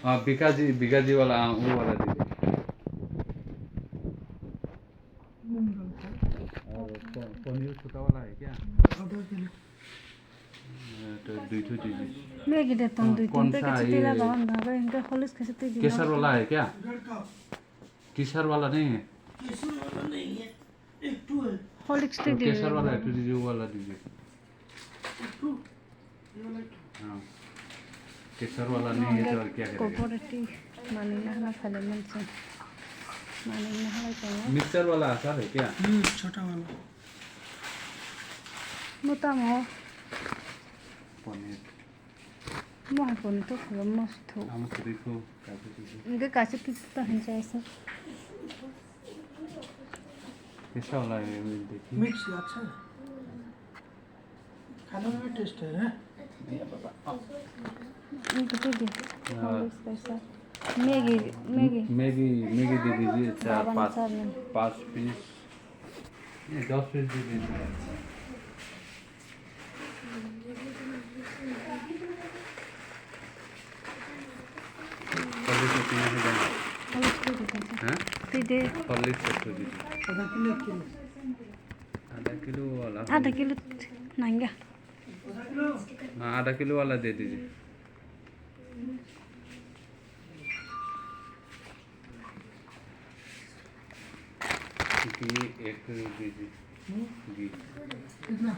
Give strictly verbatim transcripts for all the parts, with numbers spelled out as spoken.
हाँ, बिकाजी, बिकाजी वाला, हाँ, वो वाला दीजिए। और प-, पनीर छोटा वाला है क्या? तो दुई ठो दीजिए। Maggi de tong हाँ, dui कौन tin सा packet ये? Tila ba hon ba, hingke Horlicks khe se twi di. केसर वाला है क्या? केसर वाला नहीं है? केसर वाला नहीं है, एक ठो है। Horlicks तो twi di. केसर वाला है, तो दीजिए, वो वाला दीजिए। हाँ। केसर वाला नहीं है तो और क्या करेगा? Cooperative mani na hala phale manse. Mani na hala chongo. Mixture वाला अचार है क्या? हम्म, छोटा वाला। Mo tamo? Paneer. Mo hai pon to khulo mo sitho. Amo sitho, kaisa sitho. Hingke kaisa piece ta hinsa asa. कैसा वाला है, ये देखिए। मिक्स अच्छा है। खाने में भी टेस्ट है, हैं? Hingke twi di. हाँ। Horlicks kaisa. Maggi, Maggi. Maggi, Maggi दे दीजिए, चार, बावन पाँच, चार में। पाँच पीस। नहीं, दस पीस दे दीजिए। Horlicks कितने हो जाएंगे? Horlicks twi di kaisa. हैं? Twi di. Horlicks एक ठो दीजिए। आधा किलो, एक किलो। आधा किलो वाला। आधा किलो nangya. हाँ, आधा किलो वाला दे दीजिए। घी एक दीजिए। हम्म? घी। कितना?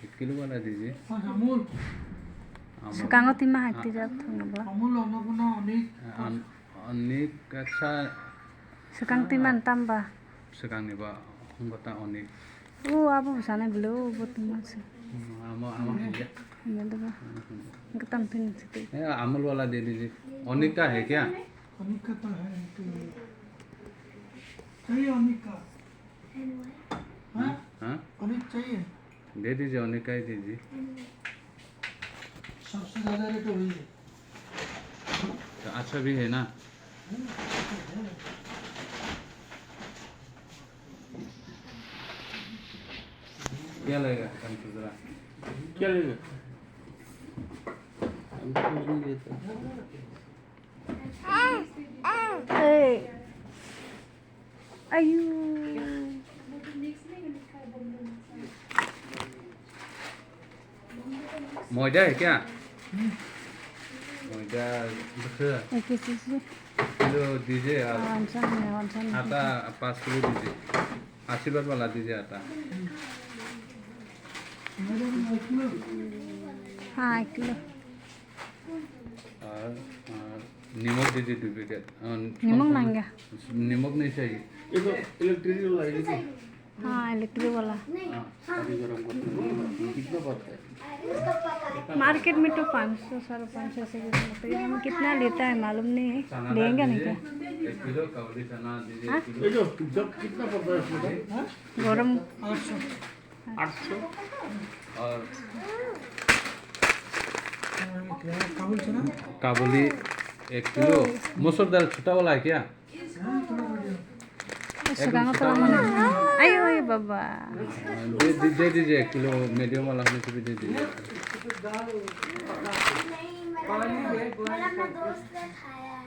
एक किलो वाला दीजिए। हाँ, अमूल। Amul. Swkango twi ma hai twi jak thung nabla. Amul, अन्नपूर्णा, अनेक। अन-, अनेक अच्छा। Swkang twi man tamba. Swkang ni ba, hwnba ta Onik. O, abo bwsano bwlwi, o, bo tongma se. Hmm, amo, amo hwnja. Hwnja dogo. Hmm, hwnja. Hwnkhe tamo thwini se twi. Eh, Amul wala de diji. Onik ka hai kya? Anik का तो है, एक चाहिए अनिक का। हाँ? हाँ? अनिक चाहिए। दे दीजिए, अनिक का ही दीजिए। सबसे ज्यादा रेट वही है। तो अच्छा भी है ना? क्या लगेगा, कम से जरा? क्या लगेगा? हम तो कुछ नहीं लेते। ए। Ayu. मैदा है क्या? मैदा, एक किलो दीजिए आप। आटा पाँच किलो दीजिए। आशीर्वाद वाला दीजिए आटा। हाँ, एक किलो। और, और नमक दीजिए दो पैकेट। और नमक मांगा। नमक नहीं चाहिए। ये तो इलेक्ट्रिक वाला है, ये तो। हाँ, इलेक्ट्रिक वाला। हाँ, अभी गरम करते हैं। कितना पड़ता है? मार्केट में तो पाँच सौ, साढ़े पाँच सौ ऐसे कुछ होता है। हम कितना लेता है मालूम नहीं है। लेंगे नहीं क्या? एक किलो काबुली चना दीजिए, हाँ? एक किलो। ये जो जग कितना पड़ता है इसमें? हाँ? गरम। आठ सौ। आठ सौ। और काबुली चना? काबुली एक किलो। मसूर दाल छोटा वाला है क्या? हाँ, थोड़ा बढ़िया। Sekarang tuh mana? Ayo, ayo, baba. दे, दे, दे दीजिए एक किलो, मीडियम वाला होने से भी दे दीजिए। नहीं, मैंने, मैंने अपना दोस्त ने खाया।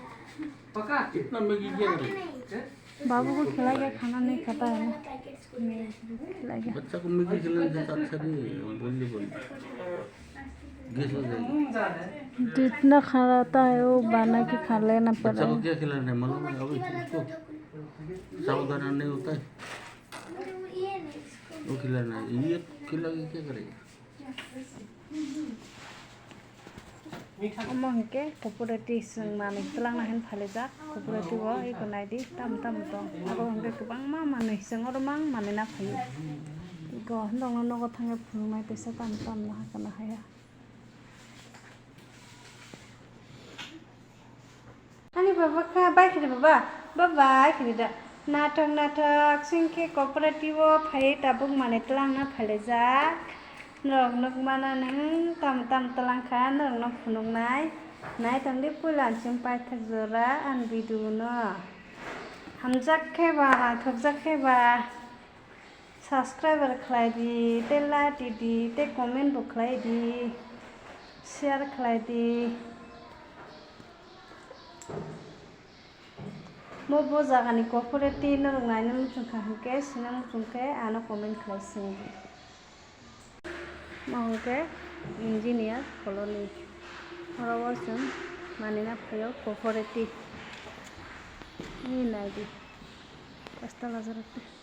कितना मैगी क्या करें? बाबू को खिला के खाना नहीं खाता है ना। खिला के। बच्चा को मैगी खिलाने से तो अच्छा नहीं है, बोल दो, बोल दो। गैस हो जाएगी। जितना खाता है वो बना के खा लेना पड़ा है। बच्चा को क्या खिलाना है मालूम है? अभी उसको साबूदाना नहीं होता है, वो खिलाना है। ये खिला के क्या करेगा? Omo hwnkhe cooperative chwng manwi twlangna hwn phalijak, cooperative o eko naidi tamo tamo tong, abo hwnkhe kwbangma manwi chwng oro mang manwi na phaio. Eko norokno nogo thangwi phunuknai teisa tamo tamo no hakhe no haya. Ani baba kha bai khiri baba, baba bai khiri da. Nathok nathok singkhe cooperative o phai tabuk manwi twlangna phalijak. Norok nukmano nwng tamo tamo twlangkha norokno phunuknai. Naitongdi puila ansing paithak jora ani video no. Hamjak khe ba naithokjak khe ba. Subscriber khlai di, tei like di, tei comment bo khlai di, share khlai di. Mo bo jagani cooperative norok naina muchung kha hinkhe, sina muchung khe ano comment khlai singdi. Mo hinkhe engineer colony. Oro o chwng manina phaio cooperative. Ni naidi. Pasta lajarok tei.